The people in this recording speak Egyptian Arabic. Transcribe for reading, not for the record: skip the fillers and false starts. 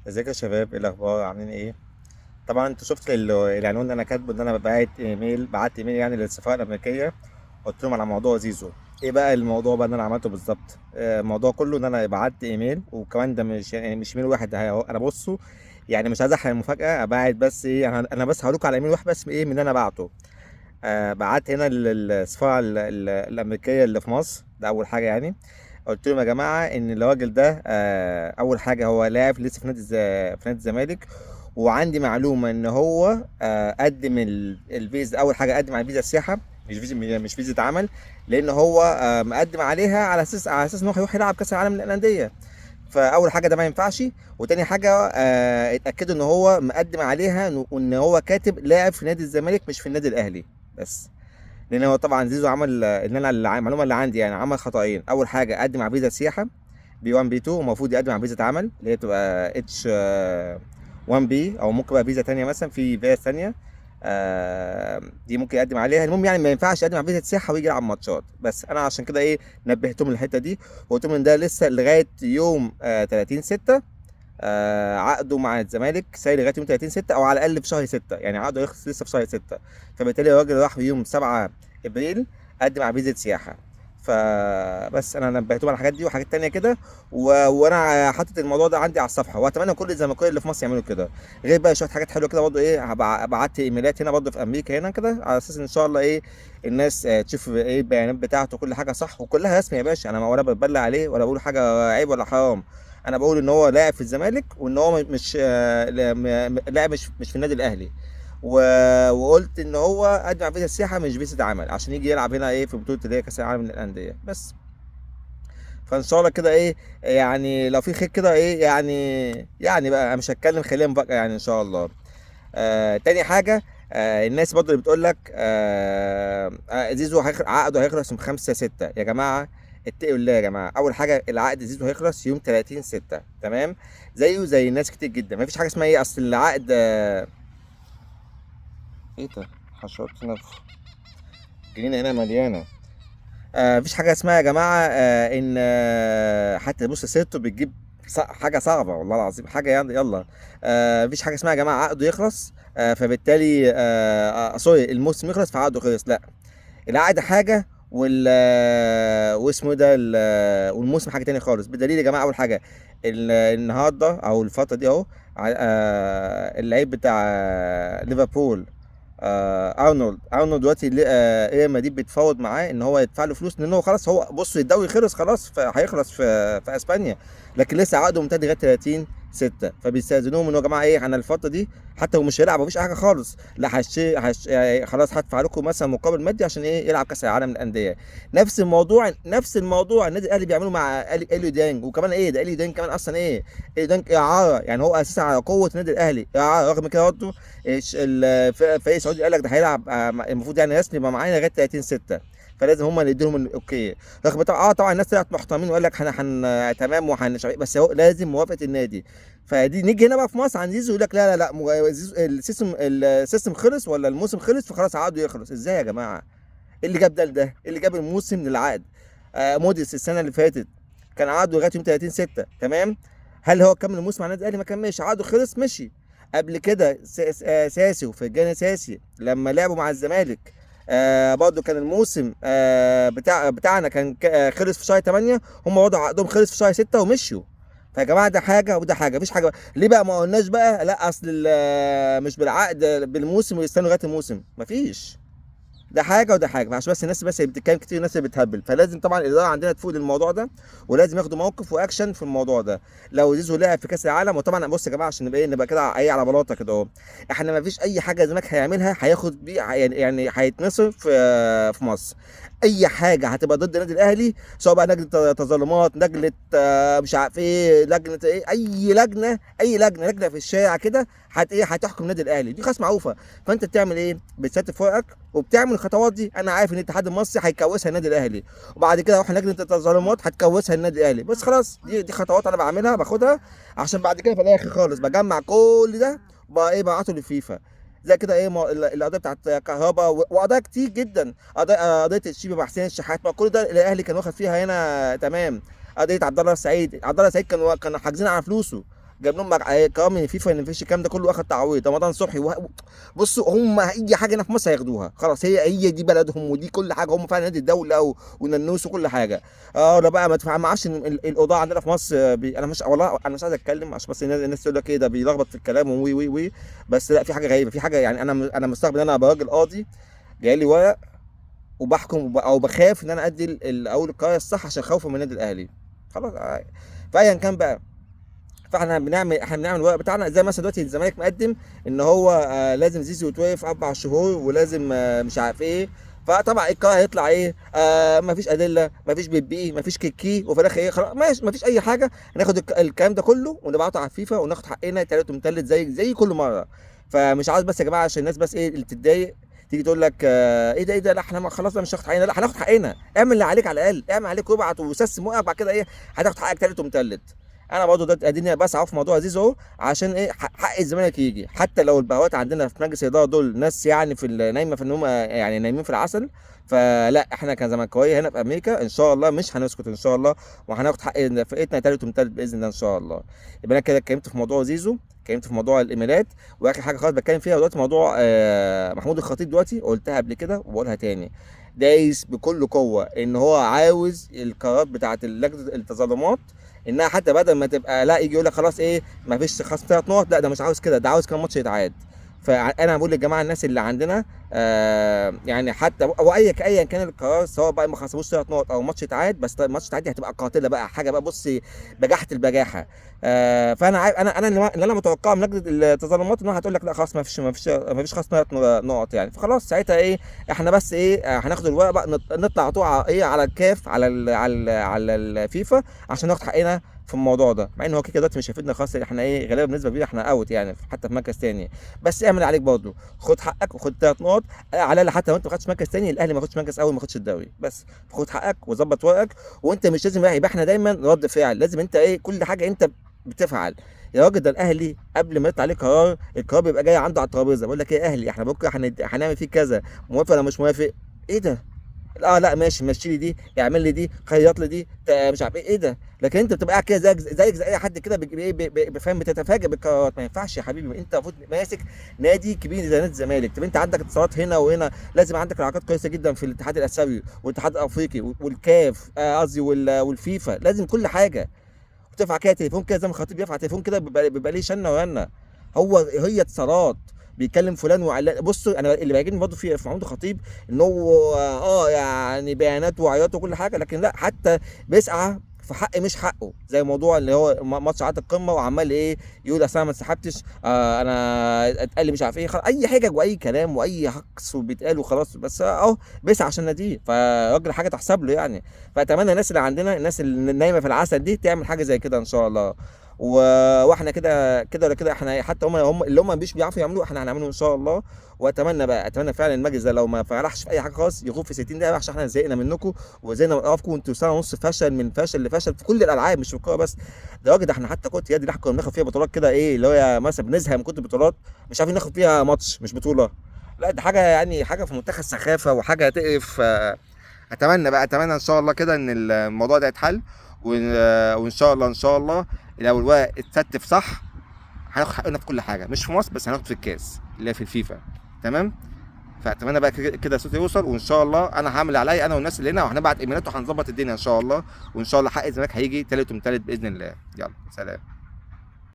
ازيك يا شباب؟ ايه الاخبار؟ عاملين ايه؟ طبعا انتوا شفت العنوان اللي انا كاتبه ان انا بعت ايميل، بعت ايميل يعني للسفاره الامريكيه، قلت لهم على موضوع زيزو. ايه بقى الموضوع بقى اللي انا عملته بالظبط؟ الموضوع كله ان انا بعت ايميل، وكمان ده مش يعني مش ايميل واحد، ده انا بصوا يعني مش عايز احرق المفاجاة، بعت بس ايه، انا بس هقول لكم على ايميل واحد بس ايه من اللي انا بعته. بعت هنا للسفاره الامريكية اللي في مصر، ده اول حاجة. يعني قلت لهم يا جماعة ان الراجل ده، اول حاجة هو لاعب لسه في نادي الزمالك، وعندي معلومة ان هو، قدم الفيزا. اول حاجة قدم على فيزا سياحة، مش فيزا عمل، لان هو، مقدم عليها على اساس ان هو هيروح يلعب كاس العالم للاندية. فاول حاجة ده ما ينفعش، وتاني حاجة، اتاكدوا ان هو مقدم عليها وان هو كاتب لاعب في نادي الزمالك مش في النادي الاهلي بس. لان هو طبعا زيزو عمل، ان انا المعلومة اللي عندي يعني عمل خطأين. اول حاجة قدم على فيزا سياحة B 1 B 2، ومفروض يقدم على فيزا عمل اللي هي بتبقى H، 1 B، او ممكن بقى فيزا تانية مثلا، في فيزا تانية، دي ممكن يقدم عليها. المهم يعني ما ينفعش يقدم على فيزا سياحة ويجي يلعب ماتشات بس. انا عشان كده ايه نبهتهم للحتة دي، وقلت لهم ان ده لسه لغاية يوم، 30/6، عقده مع الزمالك ساير لغاية يوم 30/6، او على الاقل في شهر 6، يعني عقده يخلص لسه في شهر 6. فبالتالي الراجل راح يوم 7 ابريل قدم على فيزا سياحة. فبس انا نبهتهم على الحاجات دي وحاجات تانية كده، وانا حاطط الموضوع ده عندي على الصفحة، واتمنى كل الزملكاويه اللي في مصر يعملوا كده. غير بقى شوية حاجات حلوة كده برضه ايه، بعت ايميلات هنا برضه في امريكا هنا كده، على اساس ان شاء الله ايه الناس، تشوف ايه البيانات بتاعته، كل حاجة صح وكلها رسمي يا باشا. انا ولا بتبلع عليه ولا بقول حاجة عيب ولا حرام، انا بقول ان هو لاعب في الزمالك، وان هو مش، لا، لاعب مش في النادي الاهلي، وقلت ان هو قدم على فيزا السياحة مش فيزا عمل عشان يجي يلعب هنا ايه في بطوله اللي هي كاس العالم للاندية بس. فان شاء الله كده ايه يعني لو في خير كده ايه يعني بقى مش هتكلم، خلينا مفاجاة يعني ان شاء الله. تاني حاجة، الناس برضه اللي بتقول لك، زيزو عقده هيخلص يوم 5/6. يا جماعة اتقوا الله يا جماعة. اول حاجة العقد زيزو هيخلص يوم 30/6، تمام، زيه زي ناس كتير جدا. ما فيش حاجة اسمها ايه اصل العقد، ايه ده حشرات هنا في الجنينة هنا مليانة. مفيش حاجة اسمها يا جماعة، ان، حتى بص سيرته بتجيب حاجة صعبة والله العظيم، حاجة يعني يلا. مفيش حاجة اسمها يا جماعة عقده يخلص، فبالتالي، سوري، الموسم يخلص فعقده خلص. لا، العقد حاجة واسمه ده والموسم حاجة تانية خالص. بدليل يا جماعة اول حاجة النهارده او الفترة دي اهو، اللعيب بتاع ليفربول، ارنولد دلوقتي ريال مدريد بيتفاوض معاه ان هو يدفع له فلوس، لان هو خلاص، هو بص الدوري خلص خلاص، هيخلص في اسبانيا، لكن لسه عقده ممتد لغاية 30/6، فبيستاذنوهم ان هو يا جماعة ايه انا الفترة دي حتى هو مش هيلعب مفيش حاجة خالص، لا يعني خلاص هدفع لكم مثلا مقابل مادي عشان ايه يلعب كاس العالم للاندية. نفس الموضوع النادي الاهلي بيعمله مع اليو ديانج، وكمان ايه ده اليو ديانج كمان اصلا ايه اليو ديانج اعاره، يعني هو اساسا على قوة النادي الاهلي اعاره. رغم كده برضه فريق السعودي قال لك ده هيلعب، المفروض يعني رسمي يبقى معانا لغاية 30/6، فلازم هم اللي يديهم الاوكي. رغم طبعا، طبعا الناس طلعت محترمين وقال لك تمام وهن مش عارف إيه، بس هو لازم موافقة النادي. فدي نيجي هنا بقى في مصر عند زيزو يقول لك لا لا لا، زيزو السيستم خلص ولا الموسم خلص فخلاص عقده يخلص. ازاي يا جماعة؟ ايه اللي جاب ده لده؟ ايه اللي جاب الموسم للعقد؟ موديس السنة اللي فاتت كان عقده لغاية يوم 30/6، تمام؟ هل هو كمل الموسم مع النادي الاهلي؟ ما كملش، عقده خلص مشي. قبل كده ساسي وفرجاني ساسي لما لعبوا مع الزمالك، برضه كان الموسم، بتاعنا كان خلص في شهر 8، هم برضه عقدهم خلص في شهر 6 ومشوا. فيا جماعة ده حاجة وده حاجة، مفيش حاجة. ليه بقى ما قلناش بقى لا اصل مش بالعقد بالموسم ويستنوا لغاية الموسم؟ مفيش، ده حاجة وده حاجة. عشان بس الناس بس اللي بتتكلم كتير، الناس اللي بتهبل، فلازم طبعا الادارة عندنا تفوق للموضوع ده، ولازم ياخدوا موقف واكشن في الموضوع ده. لو زيزو لعب في كاس العالم، وطبعا بص يا جماعة عشان نبقى ايه، نبقى كده ايه على بلاطة كده اهو، احنا ما فيش اي حاجة الزمالك هيعملها هياخد بيه، يعني هيتنصر في مصر. اي حاجة هتبقى ضد النادي الاهلي، سواء بقى لجنة تظلمات، لجنة، مش عارف ايه، لجنة ايه، اي لجنة، اي لجنة، لجنة في الشارع كده ايه هتحكم النادي الاهلي، دي خلاص معروفة. فانت بتعمل ايه؟ بتستف ورقك وبتعمل الخطوات دي. انا عارف ان الاتحاد المصري هيكوسها النادي الاهلي، وبعد كده اروح لجنة التظلمات هتكوسها النادي الاهلي، بس خلاص دي خطوات انا بعملها باخدها، عشان بعد كده في الاخر خالص بجمع كل ده وبقى ايه بعته للفيفا. زي كده ايه القضية بتاعت كهربا وقضايا كتير جدا، قضية الشيبي مع حسين الشحات، ما كل ده الاهلي كان واخد فيها هنا تمام. قضية عبد الله السعيد، عبد الله السعيد كانوا حاجزين على فلوسه، جاب لهم قرار من الفيفا ان مفيش الكلام ده كله، اخد تعويض. رمضان صبحي بصوا هم اي حاجة هنا في مصر هياخدوها خلاص، هي دي بلدهم ودي كل حاجة، هم فعلا نادي الدولة وننوس وكل حاجة. لا بقى ما اعرفش الاوضاع عندنا في مصر، انا مش والله انا مش عايز اتكلم عشان بس الناس تقول لك ايه ده بيلخبط في الكلام وي وي وي، بس لا في حاجة غريبة، في حاجة يعني انا مستغرب ان انا ابقى راجل قاضي جاي لي ورق وبحكم او بخاف ان انا ادي اول القرار الصح عشان خوفا من النادي الاهلي خلاص. فايا كان بقى، فاحنا بنعمل الورق بتاعنا زي مثلا دلوقتي الزمالك مقدم ان هو لازم زيزو يتوقف 4 شهور ولازم مش عارف ايه. فطبعا القرار هيطلع ايه؟ مفيش ادلة، مفيش بيبي، مفيش كيكي، وفي الاخر ايه؟ خلاص ماشي مفيش اي حاجة. هناخد الكلام ده كله ونبعته على الفيفا وناخد حقنا تالت ومتلت زي كل مرة. فمش عاوز بس يا جماعة عشان الناس بس ايه اللي تتضايق تيجي تقول لك ايه ده ايه ده، لا احنا خلاص بقى مش هناخد حقنا، لا هناخد حقنا، اعمل اللي عليك على الاقل، اعمل عليك وابعت وسسم وقعك، بعد كده ايه هتاخد حقك تالت ومتلت. انا برضه ده اديني بسعى في موضوع زيزو اهو عشان ايه حق الزمالك يجي، حتى لو البهوات عندنا في مجلس الادارة دول ناس يعني في نايمة في النوم، يعني نايمين في العسل. فلا احنا كزملكاويه هنا في امريكا ان شاء الله مش هنسكت ان شاء الله، وهناخد حق فرقتنا تالت ومتلت باذن الله ان شاء الله. يبقى انا كده اتكلمت في موضوع زيزو، اتكلمت في موضوع الايميلات، واخر حاجة خالص بتكلم فيها دلوقتي موضوع محمود الخطيب. دلوقتي قلتها قبل كده وبقولها تاني، دايس بكل قوة ان هو عاوز القرارات بتاعه لجنة التظلمات انها حتى بدل ما تبقى لا يجي يقول لك خلاص ايه ما فيش خلاص 3 نقط، لا ده مش عاوز كده، ده عاوز كمان ماتش يتعاد. فانا بقول للجماعة الناس اللي عندنا يعني حتى او ايا كان القرار، سواء بقى ما خصموش 3 نقط او ماتش يتعاد، بس ماتش يتعاد دي هتبقى قاتله بقى، حاجة بقى بص بجاحه البجاحة. فانا انا انا اللي انا متوقعه من لجنة التظلمات ان هو هتقول لك لا خلاص ما فيش خصم 3 نقط يعني. فخلاص ساعتها ايه احنا بس ايه هناخد الورق بقى نطلع على طول ايه على الكاف على ال على ال على الفيفا عشان ناخد حقنا في الموضوع ده، مع ان هو كده دلوقتي مش هيفيدنا خالص، احنا ايه غالبا بالنسبة كبيرة احنا out يعني حتى في مركز تاني. بس اعمل عليك برضه، خد حقك وخد 3 نقط على الاقل، حتى لو انت ما خدتش مركز تاني الاهلي ما خدش مركز اول ما خدش الدوري، بس خد حقك وظبط ورقك. وانت مش لازم يبقى احنا دايما رد فعل، لازم انت ايه كل حاجة انت بتفعل يا راجل. ده الاهلي قبل ما يطلع عليه قرار، القرار بيبقى جاي عنده على الترابيزة، بيقول لك ايه يا اهلي احنا بكره هنعمل فيه كذا، موافق ولا مش موافق؟ ايه ده؟ لا ماشي، مشي لي دي، اعمل لي دي، خيط لي دي، مش عارف ايه ده. لكن انت بتبقى قاعد كده زيك زي اي حد كده بفهم، بتتفاجئ بالقرارات. ما ينفعش يا حبيبي، انت المفروض ماسك نادي كبير زي نادي الزمالك، طب انت عندك اتصالات هنا وهنا، لازم عندك علاقات كويسة جدا في الاتحاد الاسيوي والاتحاد الافريقي والكاف قصدي والفيفا، لازم كل حاجة وترفع كده تليفون كده زي ما الخطيب بيرفع تليفون كده، بيبقى ليه شنه ورنه، هي اتصالات بيكلم فلان وعلان. بصوا انا اللي بيعجبني برضه في محمود الخطيب ان هو يعني بيانات وعياط وكل حاجة، لكن لا حتى بيسعى في حق مش حقه، زي موضوع اللي هو ماتش عاد القمه وعمال ايه يقول اصل انا ما انسحبتش، انا اتقال لي مش عارف ايه، اي حاجة واي كلام واي هقص وبيتقال وخلاص، بس اهو بيسعى عشان ناديه، فراجل حاجة تحسب له يعني. فاتمنى الناس اللي عندنا، الناس اللي نايمة في العسل دي، تعمل حاجة زي كده ان شاء الله. واحنا كده كده ولا كده احنا حتى هم اللي هم مش بيعرفوا يعملوه احنا هنعمله ان شاء الله. واتمنى بقى، اتمنى فعلا المجلس ده لو ما فرحش في اي حاجة خالص يغوب في 60 دقيقة، عشان احنا زهقنا منكم وزهقنا من قرفكم، وانتوا سنة ونص فشل من فشل لفشل في كل الالعاب مش في الكورة بس. ده راجل ده احنا حتى كره يد اللي احنا كنا بناخد فيها بطولات كده ايه اللي هو مثلا بنزهق من كتر البطولات مش عارفين ناخد فيها ماتش مش بطوله، لا ده حاجة يعني حاجة في منتهى السخافه وحاجه تقرف. اتمنى بقى، اتمنى ان شاء الله كده ان الموضوع ده يتحل، وان شاء الله ان شاء الله لو الورق اتستف صح هناخد حقنا في كل حاجة، مش في مصر بس، هناخد في الكاس اللي هي في الفيفا. تمام؟ فاتمنى بقى كده صوتي يوصل، وان شاء الله انا هعمل عليا انا والناس اللي هنا، وهنبعت ايميلات وهنظبط الدنيا ان شاء الله، وان شاء الله حق الزمالك هيجي تالت ومتالت باذن الله. يلا سلام.